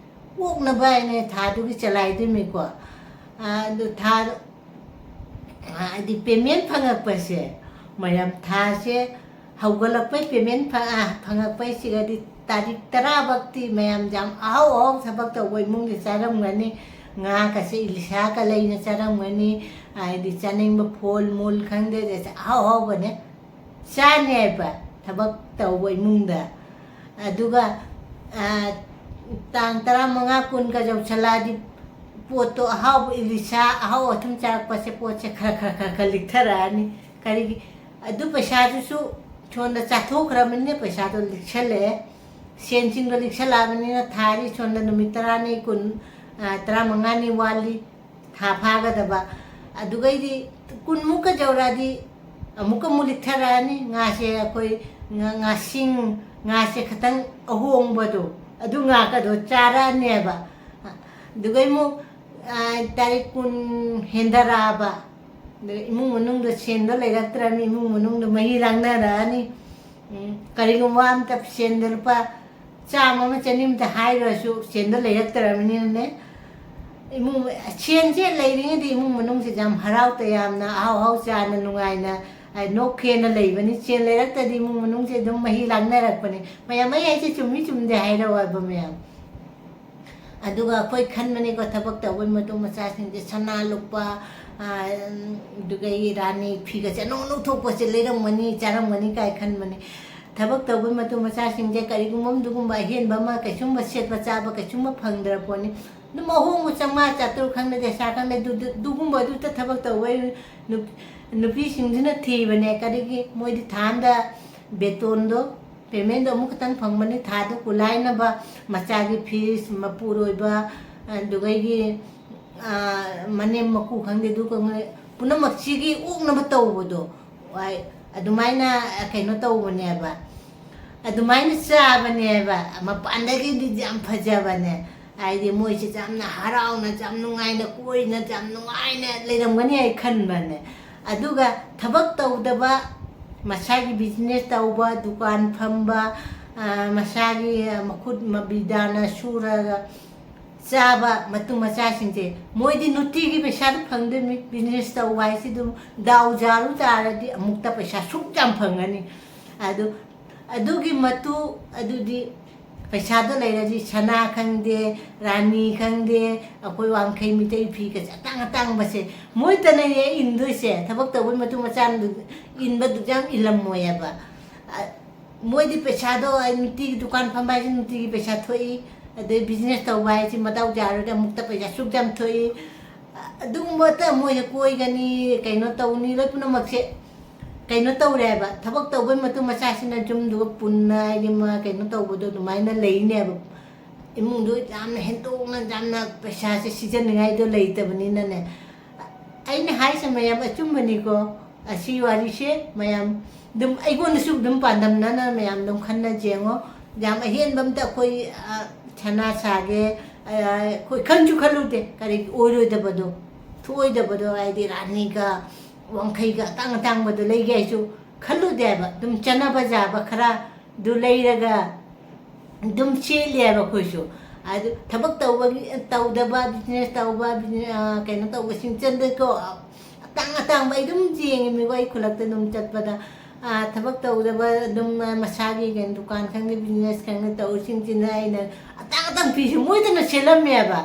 ꯑꯣꯛꯅꯕ ꯍꯥꯏꯅ ꯊꯥꯗꯨꯒꯤ ꯆꯂꯥꯏꯗꯣꯏꯅꯤꯀꯣ꯫ ꯑ, ꯑꯗꯨ ꯊꯥ, ꯑ, ꯍꯥꯏꯗꯤ payment ꯐꯪꯉꯛꯄꯁꯦ, ꯃꯌꯥꯝ ꯊꯥꯁꯦ ꯍꯧꯒꯠꯂꯛꯄꯩ payment ꯐ-, ꯑ, ꯐꯪꯉꯛꯄꯩꯁꯤꯒꯗꯤ ꯇꯥꯔꯤꯛ ꯇꯔꯥ ꯐꯥꯎꯇꯤ ꯃꯌꯥꯝ ꯌꯥꯝ ꯑꯍꯥꯎ ꯑꯍꯥꯎ ꯊꯕꯛ ꯇꯧꯕ ꯏꯃꯨꯡꯗꯤ ꯆꯥꯔꯝꯒꯅꯤ꯫ ꯉꯥꯒꯁꯦ ꯏꯂꯤꯁꯥꯒ ꯂꯩꯅ ꯆꯥꯔꯝꯒꯅꯤ꯫ ꯍꯥꯏꯗꯤ ꯆꯥꯅꯤꯡꯕ ꯐꯣꯜ ꯃꯨꯜ ꯈꯪꯗꯦ, ꯑꯍꯥꯎ ꯑꯍꯥꯎꯕꯅꯦ꯫ ꯆꯥꯅꯤ ꯍꯥꯏꯕ ꯊꯕꯛ ꯇꯧꯕ ꯏꯃꯨꯡꯗ꯫ ꯑꯗꯨꯒ, ꯑ, ꯇꯥꯡ ꯇꯔꯥꯃꯉꯥ, ꯀꯨꯟꯒ ꯌꯧꯁꯜꯂꯛꯑꯗꯤ ꯄꯣꯠꯇꯣ ꯑꯍꯥꯎꯕ, ꯏꯂꯤꯁꯥ, ꯑꯍꯥꯎ ꯑꯊꯨꯝ ꯆꯥꯔꯛꯄꯁꯦ, ꯄꯣꯠꯁꯦ ꯈꯔ, ꯈꯔ, ꯈꯔ, ꯈꯔ ꯂꯤꯛꯊꯔꯛꯑꯅꯤ꯫ ꯀꯔꯤꯒꯤ? ꯑꯗꯨ ꯄꯩꯁꯥꯗꯨꯁꯨ ꯁꯣꯝꯗ ꯆꯥꯊꯣꯛꯈ꯭ꯔꯕꯅꯤꯅ ꯄꯩꯁꯥꯗꯣ ꯂꯤꯛꯁꯜꯂꯛꯑꯦ꯫ ꯁꯦꯟꯁꯤꯡꯗꯣ ꯂꯤꯛꯁꯜꯂꯛꯑꯕꯅꯤꯅ ꯊꯥꯗꯤ ꯁꯣꯝꯗ ꯅꯨꯃꯤꯠ ꯇꯔꯥꯅꯤ, ꯀꯨꯟ, ꯑ, ꯇꯔꯥꯃꯉꯥꯅꯤ ꯋꯥꯠꯂꯤ꯫ ꯊꯥ ꯐꯥꯒꯗꯕ꯫ ꯑꯗꯨꯒꯩꯗꯤ ꯀꯨꯟꯃꯨꯛꯀ ꯌꯧꯔꯛꯑꯗꯤ ꯑꯃꯨꯛꯀ ꯑꯃꯨꯛ ꯂꯤꯛꯊꯔꯛꯑꯅꯤ꯫ ꯉꯥꯁꯦ ꯑꯩꯈꯣꯏ ꯉꯥ-, ꯉꯥꯁꯤꯡ, ꯉꯥꯁꯦ ꯈꯇꯪ ꯑꯍꯣꯡꯕꯗꯣ, ꯑꯗꯨ ꯉꯥꯀꯗꯣ ꯆꯥꯔꯛꯑꯅꯦꯕ꯫ ꯑꯗꯨꯒꯩ ꯑꯃꯨꯛ ꯇꯥꯔꯤꯛ ꯀꯨꯟ ꯍꯦꯟꯊꯔꯛꯑꯕ, ꯑꯗꯨꯒ ꯏꯃꯨꯡ ꯃꯅꯨꯡꯗ ꯁꯦꯟꯗꯣ ꯂꯩꯔꯛꯇ꯭ꯔꯕꯅꯤ, ꯏꯃꯨꯡ ꯃꯅꯨꯡꯗ ꯃꯍꯤ ꯂꯥꯡꯅꯔꯛꯑꯅꯤ꯫ ꯎꯝ, ꯀꯔꯤꯒꯨꯝꯕ ꯑꯝꯇ ꯁꯦꯟꯗ ꯂꯨꯄꯥ ꯆꯥꯝꯃ ꯑꯃ ꯆꯅꯤ ꯑꯃꯇ ꯍꯥꯏꯔꯨꯔꯁꯨ ꯁꯦꯟꯗꯣ ꯂꯩꯔꯛꯇ꯭ꯔꯕꯅꯤꯅꯅꯦ, ꯏꯃꯨꯡ, ꯁꯦꯟꯁꯦ ꯂꯩꯔꯤꯉꯩꯗꯤ ꯏꯃꯨꯡ ꯃꯅꯨꯡꯁꯤꯗ ꯌꯥꯝ ꯍꯔꯥꯎ ꯇꯌꯥꯝꯅ ꯑꯍꯥꯎ ꯑꯍꯥꯎ ꯆꯥꯅ ꯅꯨꯡꯉꯥꯏꯅ, ꯑ, ꯅꯣꯛꯈꯦꯅ ꯂꯩꯕꯅꯤ꯫ ꯁꯦꯟ ꯂꯩꯔꯛꯇꯗꯤ ꯏꯃꯨꯡ ꯃꯅꯨꯡꯁꯦ ꯑꯗꯨꯝ ꯃꯍꯤ ꯂꯥꯡꯅꯔꯛꯄꯅꯤ꯫ ꯃꯌꯥꯝ, ꯑꯩ ꯍꯥꯏꯁꯦ ꯆꯨꯝꯃꯤ ꯆꯨꯝꯗꯦ ꯍꯥꯏꯔꯛꯑꯣ ꯍꯥꯏꯕ ꯃꯌꯥꯝ꯫ ꯑꯗꯨꯒ ꯑꯩꯈꯣꯏ ꯈꯟꯕꯅꯤꯀꯣ, ꯊꯕꯛ ꯇꯧꯕꯩ ꯃꯇꯨꯡ ꯃꯆꯥꯁꯤꯡꯁꯦ ꯁꯅꯥ ꯂꯨꯄꯥ, ꯑꯗꯨꯗꯒꯤ ꯔꯥꯅꯤ ꯐꯤꯒꯁꯦ ꯑꯅꯧ ꯑꯅꯧ ꯊꯣꯛꯄꯁꯦ ꯂꯩꯔꯝꯒꯅꯤ, ꯆꯥꯔꯝꯒꯅꯤ ꯀꯥꯏ ꯈꯟꯕꯅꯤ꯫ ꯊꯕꯛ ꯇꯧꯕꯩ ꯃꯇꯨꯡ ꯃꯆꯥꯁꯤꯡꯁꯦ ꯀꯔꯤꯒꯨꯝꯕ ꯑꯗꯨꯒꯨꯝꯕ ꯑꯍꯦꯟꯕ ꯑꯃ, ꯀꯩꯁꯨꯝꯕ ꯁꯦꯠꯄ ꯆꯥꯕ ꯀꯩꯁꯨꯝꯕ ꯐꯪꯗ꯭ꯔ ꯄꯣꯠꯅꯤ꯫ ꯑꯗꯨꯝ ꯑꯍꯣꯡꯕ ꯆꯥꯝꯃꯉꯥ ꯆꯥꯇ꯭ꯔꯨꯛ ꯈꯪꯗꯦ, ꯄꯩꯁꯥ ꯈꯪꯗꯦ, ꯑꯗꯨ-, ꯑꯗꯨꯒꯨꯝꯕꯗꯨꯗ ꯊꯕꯛ ꯇꯧꯕꯩ ꯅꯨꯞ-, ꯅꯨꯄꯤꯁꯤꯡꯗꯨꯅ ꯊꯤꯕꯅꯦ꯫ ꯀꯔꯤꯒꯤ? ꯃꯣꯏꯗꯤ ꯊꯥ ꯑꯃꯗ ꯕꯦꯇꯣꯟꯗꯣ, ꯄꯦꯃꯦꯟꯗꯣ ꯑꯃꯨꯛ ꯈꯛꯇꯪ ꯐꯪꯕꯅꯤ꯫ ꯊꯥꯗꯨ ꯀꯨꯂꯥꯏꯅꯕ, ꯃꯆꯥꯒꯤ ꯐꯤꯁ, ꯃꯄꯨꯔꯣꯏꯕ, ꯑꯗꯨꯗꯒꯤ, ꯑ, ꯃꯅꯦꯝ ꯃꯀꯨ ꯈꯪꯗꯦ, ꯑꯗꯨ ꯈꯪꯗꯦ, ꯄꯨꯝꯅꯃꯛꯁꯤꯒꯤ ꯑꯣꯛꯅꯕ ꯇꯧꯕꯗꯣ, ꯍꯣꯏ, ꯑꯗꯨꯃꯥꯏꯅ ꯀꯩꯅꯣ ꯇꯧꯕꯅꯦꯕ, ꯑꯗꯨꯃꯥꯏꯅ ꯆꯥꯕꯅꯦꯕ꯫ ꯃꯄꯥꯟꯗꯒꯤꯗꯤ ꯌꯥꯝ ꯐꯖꯕꯅꯦ, ꯍꯥꯏꯗꯤ ꯃꯣꯏꯁꯦ ꯌꯥꯝꯅ ꯍꯔꯥꯎꯅ, ꯌꯥꯝ ꯅꯨꯡꯉꯥꯏꯅ, ꯀꯣꯏꯅ, ꯌꯥꯝ ꯅꯨꯡꯉꯥꯏꯅ ꯂꯩꯔꯝꯒꯅꯤ ꯑꯩ ꯈꯟꯕꯅꯦ꯫ ꯑꯗꯨꯒ ꯊꯕꯛ ꯇꯧꯗꯕ, ꯃꯁꯥꯒꯤ ꯕꯤꯖꯤꯅꯦꯁ ꯇꯧꯕ, ꯗꯨꯀꯥꯟ ꯐꯝꯕ, ꯑ, ꯃꯁꯥꯒꯤ ꯃꯈꯨꯠ ꯃꯕꯤꯗꯥꯅ ꯁꯨꯔꯒ ꯆꯥꯕ ꯃꯇꯨ ꯃꯆꯥꯁꯤꯡꯁꯦ, ꯃꯣꯏꯗꯤ ꯅꯨꯡꯇꯤꯒꯤ ꯄꯩꯁꯥꯗꯨ ꯐꯪꯗꯣꯏꯅꯤ꯫ ꯕꯤꯖꯤꯅꯦꯁ ꯇꯧꯕ ꯍꯥꯏꯁꯤ ꯑꯗꯨꯝ ꯗꯥꯎ ꯌꯥꯔꯨ ꯇꯥꯔꯗꯤ ꯑꯃꯨꯛꯇ ꯄꯩꯁꯥ ꯁꯨꯛ ꯌꯥꯝ ꯐꯪꯒꯅꯤ꯫ ꯑꯗꯨ, ꯑꯗꯨꯒꯤ ꯃꯇꯨ, ꯑꯗꯨꯗꯤ ꯄꯩꯁꯥꯗꯣ ꯂꯩꯔꯗꯤ ꯁꯅꯥ ꯈꯪꯗꯦ, ꯔꯥꯅꯤ ꯈꯪꯗꯦ, ꯑꯩꯈꯣꯏ ꯋꯥꯡꯈꯩ ꯃꯤꯇꯩ ꯐꯤꯒꯁꯦ ꯑꯇꯥꯡ ꯑꯇꯥꯡꯕꯁꯦ ꯃꯣꯏꯇꯅꯅꯦ ꯏꯟꯗꯣꯏꯁꯦ꯫ ꯊꯕꯛ ꯇꯧꯕꯩ ꯃꯇꯨꯡ ꯃꯆꯥꯗꯨ ꯏꯟꯕꯗꯨ ꯌꯥꯝ ꯏꯜꯂꯝꯃꯣꯏꯑꯕ꯫ ꯑ, ꯃꯣꯏꯗꯤ ꯄꯩꯁꯥꯗꯣ, ꯑꯩ ꯅꯨꯡꯇꯤꯒꯤ ꯗꯨꯀꯥꯟ ꯐꯝꯕ ꯍꯥꯏꯁꯦ ꯅꯨꯡꯇꯤꯒꯤ ꯄꯩꯁꯥ ꯊꯣꯛꯏ, ꯑꯗꯩ ꯕꯤꯖꯤꯅꯦꯁ ꯇꯧꯕ ꯍꯥꯏꯁꯦ ꯃꯗꯥꯎ ꯌꯥꯔꯗꯤ ꯑꯃꯨꯛꯇ ꯄꯩꯁꯥ ꯁꯨꯛ ꯌꯥꯝ ꯊꯣꯛꯏ꯫ ꯑꯗꯨꯒꯨꯝꯕꯇ ꯃꯣꯏꯁꯦ ꯀꯣꯏꯒꯅꯤ, ꯀꯩꯅꯣ ꯇꯧꯅꯤ, ꯂꯣꯏ ꯄꯨꯝꯅꯃꯛꯁꯦ ꯀꯩꯅꯣ ꯇꯧꯔꯦꯕ꯫ ꯊꯕꯛ ꯇꯧꯕꯩ ꯃꯇꯨꯡ ꯃꯆꯥꯁꯤꯅ ꯌꯨꯝꯗꯨꯒ ꯄꯨꯟꯅ ꯍꯥꯏꯗꯤ ꯃꯥ ꯀꯩꯅꯣ ꯇꯧꯕꯗꯣ ꯑꯗꯨꯃꯥꯏꯅ ꯂꯩꯅꯦꯕ꯫ ꯏꯃꯨꯡꯗꯣ ꯌꯥꯝꯅ ꯍꯦꯟꯗꯣꯛꯅ ꯌꯥꯝꯅ ꯄꯩꯁꯥꯁꯦ ꯁꯤꯖꯤꯟꯅꯤꯡꯉꯥꯏꯗꯣ ꯂꯩꯇꯕꯅꯤꯅꯅꯦ꯫ ꯑꯩꯅ ꯍꯥꯏꯁꯦ ꯃꯌꯥꯝ ꯑꯆꯨꯝꯕꯅꯤꯀꯣ꯫ ꯑꯁꯤ ꯋꯥꯔꯤꯁꯦ ꯃꯌꯥꯝ ꯑꯗꯨꯝ ꯑꯩꯉꯣꯟꯗꯁꯨ ꯑꯗꯨꯝ ꯄꯥꯟꯗꯝꯅꯅ ꯃꯌꯥꯝ ꯑꯗꯨꯝ ꯈꯟꯅ ꯌꯦꯡꯉꯣ꯫ ꯌꯥꯝ ꯑꯍꯦꯟꯕ ꯑꯝꯇ ꯑꯩꯈꯣꯏ, ꯑ, ꯁꯅꯥ ꯁꯥꯒꯦ, ꯑꯩꯈꯣꯏ ꯈꯟꯁꯨ ꯈꯜꯂꯨꯗꯦ, ꯀꯔꯤ ꯑꯣꯏꯔꯣꯏꯗꯕꯗꯣ, ꯊꯣꯛꯑꯣꯏꯗꯕꯗꯣ, ꯍꯥꯏꯗꯤ ꯔꯥꯅꯤꯒ ꯋꯥꯡꯈꯩꯒ ꯑꯇꯥꯡ ꯑꯇꯥꯡꯕꯗꯣ ꯂꯩꯒꯦ ꯍꯥꯏꯁꯨ ꯈꯜꯂꯨꯗꯦ ꯍꯥꯏꯕ꯫ ꯑꯗꯨꯝ ꯆꯠꯅꯕ ꯌꯥꯕ ꯈꯔꯗꯨ ꯂꯩꯔꯒ ꯑꯗꯨꯝ ꯁꯦꯠꯂꯦ ꯍꯥꯏꯕ ꯑꯩꯈꯣꯏꯁꯨ꯫ ꯑꯗꯨ ꯊꯕꯛ ꯇꯧꯕꯒꯤ, ꯇꯧꯗꯕ, ꯕꯤꯖꯤꯅꯦꯁ ꯇꯧꯕ, ꯕꯤꯖꯤꯅꯦꯁ, ꯀꯩꯅꯣ ꯇꯧꯕꯁꯤꯡ ꯆꯠꯂꯦꯀꯣ, ꯑꯇꯥꯡ ꯑꯇꯥꯡꯕ ꯑꯩ ꯑꯗꯨꯝ ꯌꯦꯡꯉꯤꯃꯤꯀꯣ, ꯑꯩ ꯈꯨꯂꯛꯇ ꯑꯗꯨꯝ ꯆꯠꯄꯗ꯫ ꯊꯕꯛ ꯇꯧꯗꯕ ꯑꯗꯨꯝ ꯃꯁꯥꯒꯤ ꯀꯩꯅꯣ ꯗꯨꯀꯥꯟ ꯈꯪꯗꯦ, ꯕꯤꯖꯤꯅꯦꯁ ꯈꯪꯗꯦ ꯇꯧꯔꯤꯁꯤꯡꯁꯤꯅ ꯑꯩꯅ ꯑꯇꯥꯡ ꯑꯇꯥꯡ ꯄꯤꯁꯨ ꯃꯣꯏꯗꯅ ꯁꯦꯠꯂꯝꯃꯦꯕ꯫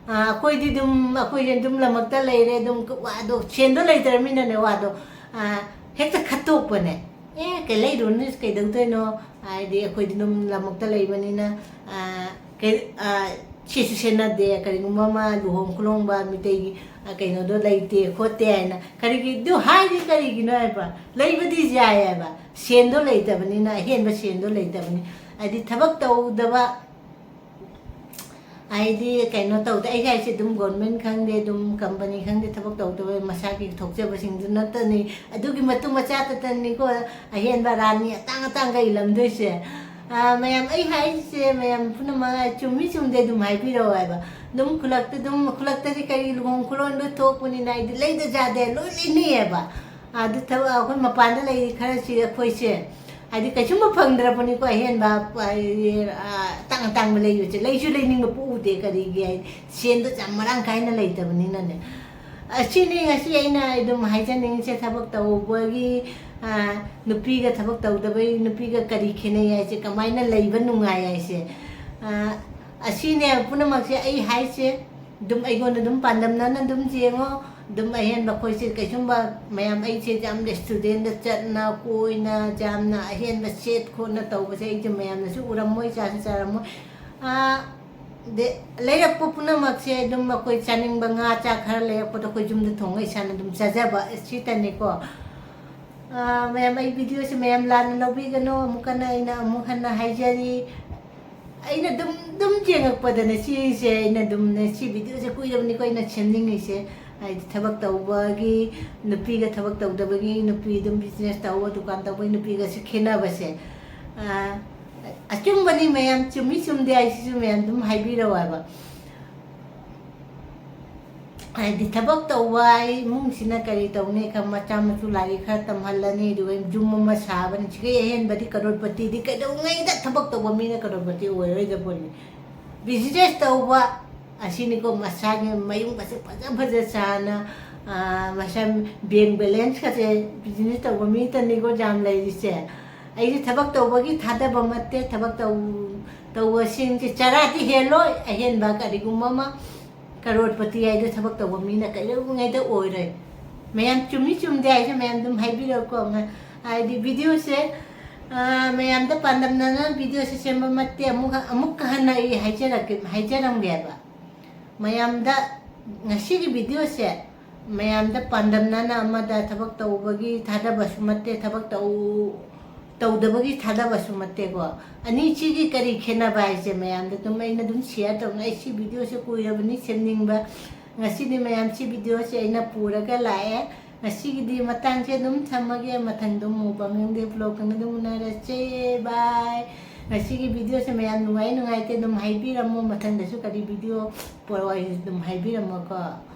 ꯑꯩꯈꯣꯏꯗꯤ ꯑꯗꯨꯝ, ꯑꯩꯈꯣꯏꯁꯦ ꯑꯗꯨꯝ ꯂꯃꯛꯇ ꯂꯩꯔꯦ, ꯑꯗꯨꯝ ꯋꯥꯗꯣ, ꯁꯦꯟꯗꯣ ꯂꯩꯇ꯭ꯔꯕꯅꯤꯅꯅꯦ, ꯋꯥꯗꯣ ꯍꯦꯛꯇ ꯈꯠꯇꯣꯛꯄꯅꯦ꯫ ꯑꯦ, ꯀꯩ ꯂꯩꯔꯨꯅꯤ, ꯀꯩꯗꯧꯗꯣꯏꯅꯣ? ꯍꯥꯏꯗꯤ ꯑꯩꯈꯣꯏꯗꯤ ꯑꯗꯨꯝ ꯂꯃꯛꯇ ꯂꯩꯕꯅꯤꯅ, ꯀꯩ, ꯁꯦꯠꯁꯨ ꯁꯦꯠꯅꯗꯦ꯫ ꯀꯔꯤꯒꯨꯝꯕ ꯑꯃ ꯂꯨꯍꯣꯡ ꯈꯨꯂꯣꯡꯕ ꯃꯤꯇꯩꯒꯤ ꯀꯩꯅꯣꯗꯣ ꯂꯩꯇꯦ ꯈꯣꯠꯇꯦ ꯍꯥꯏꯅ ꯀꯔꯤꯒꯤꯗꯨ ꯍꯥꯏꯔꯤ? ꯀꯔꯤꯒꯤꯅꯣ ꯍꯥꯏꯕ, ꯂꯩꯕꯗꯤ ꯌꯥꯏ ꯍꯥꯏꯕ, ꯁꯦꯟꯗꯣ ꯂꯩꯇꯕꯅꯤꯅ, ꯑꯍꯦꯟꯕ ꯁꯦꯟꯗꯣ ꯂꯩꯇꯕꯅꯤ꯫ ꯍꯥꯏꯗꯤ ꯊꯕꯛ ꯇꯧꯗꯕ, ꯍꯥꯏꯗꯤ ꯀꯩꯅꯣ ꯇꯧꯗꯦ꯫ ꯑꯩ ꯍꯥꯏꯁꯦ ꯑꯗꯨꯝ ꯒꯣꯔꯃꯦꯟ ꯈꯪꯗꯦ, ꯑꯗꯨꯝ ꯀꯝꯄꯅꯤ ꯈꯪꯗꯦ, ꯊꯕꯛ ꯇꯧꯗꯕ ꯃꯁꯥꯒꯤ ꯊꯣꯛꯆꯕꯁꯤꯡꯗꯨ ꯅꯠꯇꯅꯤ꯫ ꯑꯗꯨꯒꯤ ꯃꯇꯨꯡ ꯃꯆꯥ ꯇꯠꯇꯅꯤꯀꯣ, ꯑꯍꯦꯟꯕ ꯔꯥꯅꯤ ꯑꯇꯥꯡ ꯑꯇꯥꯡꯒ ꯏꯜꯂꯝꯗꯣꯏꯁꯦ꯫ ꯃꯌꯥꯝ, ꯑꯩ ꯍꯥꯏꯔꯤꯁꯦ ꯃꯌꯥꯝ ꯄꯨꯝꯅꯃꯛ ꯆꯨꯝꯃꯤ ꯆꯨꯝꯗꯦ ꯑꯗꯨꯝ ꯍꯥꯏꯕꯤꯔꯛꯑꯣ ꯍꯥꯏꯕ꯫ ꯑꯗꯨꯝ ꯈꯨꯂꯛꯇ, ꯑꯗꯨꯝ ꯈꯨꯂꯛꯇꯗꯤ ꯀꯔꯤ ꯂꯨꯍꯣꯡ ꯈꯨꯂꯣꯟꯗꯣ ꯊꯣꯛꯄꯅꯤꯅ ꯑꯩꯗꯤ ꯂꯩꯗ ꯌꯥꯗꯦ, ꯂꯣꯏ ꯂꯩꯅꯩꯌꯦꯕ꯫ ꯑꯗꯨ ꯊꯕꯛ ꯑꯩꯈꯣꯏ ꯃꯄꯥꯟꯗ ꯂꯩꯔꯤ ꯈꯔꯁꯤ ꯑꯩꯈꯣꯏꯁꯦ ꯍꯥꯏꯗꯤ ꯀꯩꯁꯨꯝꯕ ꯐꯪꯗ꯭ꯔꯕꯅꯤꯀꯣ, ꯑꯍꯦꯟꯕ, ꯑꯇꯥꯡ ꯑꯇꯥꯡꯕ ꯂꯩꯕꯁꯦ ꯂꯩꯁꯨ ꯂꯩꯅꯤꯡꯕ ꯄꯣꯛꯎꯗꯦ꯫ ꯀꯔꯤꯒꯤ ꯍꯥꯏꯗꯤ ꯁꯦꯟꯗꯣ ꯌꯥꯝ ꯃꯔꯥꯡ ꯀꯥꯏꯅ ꯂꯩꯇꯕꯅꯤꯅꯅꯦ꯫ ꯑꯁꯤꯅꯤ ꯉꯁꯤ ꯑꯩꯅ ꯑꯗꯨꯝ ꯍꯥꯏꯖꯅꯤꯡꯉꯤꯁꯦ, ꯊꯕꯛ ꯇꯧꯕꯒꯤ, ꯅꯨꯄꯤꯒ ꯊꯕꯛ ꯇꯧꯗꯕꯒꯤ ꯅꯨꯄꯤꯒ ꯀꯔꯤ ꯈꯦꯠꯅꯩ ꯍꯥꯏꯁꯦ, ꯀꯃꯥꯏꯅ ꯂꯩꯕ ꯅꯨꯡꯉꯥꯏ ꯍꯥꯏꯁꯦ꯫ ꯑꯁꯤꯅꯦ ꯄꯨꯝꯅꯃꯛꯁꯦ ꯑꯩ ꯍꯥꯏꯁꯦ꯫ ꯑꯗꯨꯝ ꯑꯩꯉꯣꯟꯗ ꯑꯗꯨꯝ ꯄꯥꯟꯗꯝꯅꯅ ꯑꯗꯨꯝ ꯌꯦꯡꯉꯣ꯫ ꯑꯗꯨꯝ ꯑꯍꯦꯟꯕ ꯑꯩꯈꯣꯏꯁꯦ ꯀꯩꯁꯨꯝꯕ ꯃꯌꯥꯝ, ꯑꯩꯁꯦ ꯌꯥꯝ ꯔꯦꯁꯇꯨꯔꯦꯟꯗ ꯆꯠꯅ ꯀꯣꯏꯅ ꯌꯥꯝꯅ ꯑꯍꯦꯟꯕ ꯁꯦꯠ ꯈꯣꯠꯅ ꯇꯧꯕꯁꯦ ꯑꯩꯁꯦ ꯃꯌꯥꯝꯅꯁꯨ ꯎꯔꯝꯃꯣꯏ, ꯆꯥꯁꯨ ꯆꯥꯔꯝꯃꯣꯏ꯫ ꯂꯩꯔꯛꯄ ꯄꯨꯝꯅꯃꯛꯁꯦ ꯑꯗꯨꯝ ꯑꯩꯈꯣꯏ ꯆꯥꯅꯤꯡꯕ ꯉꯥ ꯆꯥꯛ ꯈꯔ ꯂꯩꯔꯛꯄꯗꯣ ꯑꯩꯈꯣꯏ ꯌꯨꯝꯗ ꯊꯣꯡꯉ ꯏꯁꯥꯅ ꯑꯗꯨꯝ ꯆꯥꯖꯕ ꯁꯤꯇꯅꯤꯀꯣ꯫ ꯃꯌꯥꯝ, ꯑꯩ ꯚꯤꯗꯤꯑꯣꯁꯦ ꯃꯌꯥꯝ ꯂꯥꯟꯅ ꯂꯧꯕꯤꯒꯅꯨ꯫ ꯑꯃꯨꯛ ꯍꯟꯅ ꯑꯩꯅ ꯑꯃꯨꯛ ꯍꯟꯅ ꯍꯥꯏꯖꯔꯤ, ꯑꯩꯅ ꯑꯗꯨꯝ, ꯑꯗꯨꯝ ꯌꯦꯡꯉꯛꯄꯗꯅꯦ ꯁꯤꯁꯦ, ꯑꯩꯅ ꯑꯗꯨꯝꯅꯦ, ꯁꯤ ꯚꯤꯗꯤꯑꯣꯁꯦ ꯀꯨꯏꯔꯕꯅꯤꯀꯣ ꯑꯩꯅ ꯁꯦꯝꯅꯤꯡꯉꯤꯁꯦ꯫ ꯍꯥꯏꯗꯤ ꯊꯕꯛ ꯇꯧꯕꯒꯤ ꯅꯨꯄꯤꯒ ꯊꯕꯛ ꯇꯧꯗꯕꯒꯤ ꯅꯨꯄꯤ, ꯑꯗꯨꯝ ꯕꯤꯖꯤꯅꯦꯁ ꯇꯧꯕ, ꯗꯨꯀꯥꯟ ꯇꯧꯕꯒꯤ ꯅꯨꯄꯤꯒꯁꯦ ꯈꯦꯠꯅꯕꯁꯦ꯫ ꯑꯆꯨꯝꯕꯅꯤ ꯃꯌꯥꯝ, ꯆꯨꯝꯃꯤ ꯆꯨꯝꯗꯦ ꯍꯥꯏꯁꯤꯁꯨ ꯃꯌꯥꯝ ꯑꯗꯨꯝ ꯍꯥꯏꯕꯤꯔꯛꯑꯣ ꯍꯥꯏꯕ꯫ ꯍꯥꯏꯗꯤ ꯊꯕꯛ ꯇꯧꯕ ꯏꯃꯨꯡꯁꯤꯅ ꯀꯔꯤ ꯇꯧꯅꯤ ꯈ-, ꯃꯆꯥ ꯃꯁꯨ ꯂꯥꯏꯔꯤꯛ ꯈꯔ ꯇꯝꯍꯜꯂꯅꯤ, ꯑꯗꯨꯒ ꯌꯨꯝ ꯑꯃ ꯁꯥꯕꯅꯤ꯫ ꯁꯤꯒꯤ ꯑꯍꯦꯟꯕꯗꯤ ꯀꯔꯣꯔꯄꯇꯤꯗꯤ ꯀꯩꯗꯧꯉꯩꯗ ꯊꯕꯛ ꯇꯧꯕ ꯃꯤꯅ ꯀꯔꯣꯔꯄꯇꯤ ꯑꯣꯏꯔꯣꯏꯗꯕꯅꯤ꯫ ꯕꯤꯖꯤꯅꯦꯁ ꯇꯧꯕ ꯑꯁꯤꯅꯤꯀꯣ, ꯃꯁꯥꯒꯤ ꯃꯌꯨꯝꯒꯁꯦ ꯐꯖ ꯐꯖ ꯁꯥꯅ, ꯑꯥ, ꯃꯁꯥ ꯕꯦꯡ ꯕꯦꯂꯦꯟꯁꯀꯁꯦ ꯕꯤꯖꯤꯅꯦꯁ ꯇꯧꯕ ꯃꯤꯇꯅꯤꯀꯣ ꯌꯥꯝ ꯂꯩꯔꯤꯁꯦ꯫ ꯑꯩꯁꯦ ꯊꯕꯛ ꯇꯧꯕꯒꯤ ꯊꯥꯗꯕ ꯅꯠꯇꯦ, ꯊꯕꯛ ꯇꯧ-, ꯇꯧꯕꯁꯤꯡꯁꯦ ꯆꯔꯥꯗꯤ ꯍꯦꯜꯂꯣꯏ, ꯑꯍꯦꯟꯕ ꯀꯔꯤꯒꯨꯝꯕ ꯑꯃ ꯀꯔꯣꯔꯄꯇꯤ ꯍꯥꯏꯗꯣ ꯊꯕꯛ ꯇꯧꯕ ꯃꯤꯅ ꯀꯩꯗꯧꯉꯩꯗ ꯑꯣꯏꯔꯣꯏ꯫ ꯃꯌꯥꯝ ꯆꯨꯝꯃꯤ ꯆꯨꯝꯗꯦ ꯍꯥꯏꯁꯦ ꯃꯌꯥꯝ ꯑꯗꯨꯝ ꯍꯥꯏꯕꯤꯔꯛꯑꯣꯀꯣ꯫ ꯉ-, ꯍꯥꯏꯗꯤ ꯚꯤꯗꯤꯑꯣꯁꯦ, ꯑꯥ, ꯃꯌꯥꯝꯗ ꯄꯥꯟꯗꯝꯅꯅ ꯚꯤꯗꯤꯑꯣꯁꯦ ꯁꯦꯝꯕ ꯅꯠꯇꯦ꯫ ꯑꯃꯨꯛ, ꯑꯃꯨꯛꯀ ꯍꯟꯅ ꯑꯩ ꯍꯥꯏꯖꯔꯛꯀꯦ, ꯍꯥꯏꯖꯔꯝꯒꯦꯕ꯫ ꯃꯌꯥꯝꯗ ꯉꯁꯤꯒꯤ ꯚꯤꯗꯤꯑꯣꯁꯦ ꯃꯌꯥꯝꯗ ꯄꯥꯟꯗꯝꯅꯅ ꯑꯃꯗ ꯊꯕꯛ ꯇꯧꯕꯒꯤ ꯊꯥꯗꯕꯁꯨ ꯅꯠꯇꯦ, ꯊꯕꯛ ꯇꯧ-, ꯇꯧꯗꯕꯒꯤ ꯊꯥꯗꯕꯁꯨ ꯅꯠꯇꯦꯀꯣ꯫ ꯑꯅꯤꯁꯤꯒꯤ ꯀꯔꯤ ꯈꯦꯠꯅꯕ ꯍꯥꯏꯁꯦ ꯃꯌꯥꯝꯗ ꯑꯗꯨꯝ ꯑꯩꯅ ꯑꯗꯨꯝ ꯁꯤꯌꯔ ꯇꯧꯅ, ꯑꯩ ꯁꯤ ꯚꯤꯗꯤꯑꯣꯁꯦ ꯀꯨꯏꯔꯕꯅꯤ ꯁꯦꯝꯅꯤꯡꯕ꯫ ꯉꯁꯤꯗꯤ ꯃꯌꯥꯝ ꯁꯤ ꯚꯤꯗꯤꯑꯣꯁꯦ ꯑꯩꯅ ꯄꯨꯔꯒ ꯂꯥꯛꯑꯦ꯫ ꯉꯁꯤꯒꯤꯗꯤ ꯃꯇꯥꯡꯁꯦ ꯑꯗꯨꯝ ꯊꯝꯃꯒꯦ꯫ ꯃꯊꯪꯗ ꯑꯃꯨꯛ ꯄꯥꯡꯒꯪꯗꯦ ꯕ꯭ꯂꯣꯒ ꯑꯗꯨꯝ ꯎꯅꯔꯁꯦ꯫ ꯕꯥꯏ꯫ ꯉꯁꯤꯒꯤ ꯚꯤꯗꯤꯑꯣꯁꯦ ꯃꯌꯥꯝ ꯅꯨꯡꯉꯥꯏ ꯅꯨꯡꯉꯥꯏꯇꯦ ꯑꯗꯨꯝ ꯍꯥꯏꯕꯤꯔꯝꯃꯣ꯫ ꯃꯊꯪꯗꯁꯨ ꯀꯔꯤ ꯚꯤꯗꯤꯑꯣ ꯄꯣꯔꯛꯑꯣ ꯍꯥꯏꯁꯦ ꯑꯗꯨꯝ ꯍꯥꯏꯕꯤꯔꯝꯃꯣꯀꯣ꯫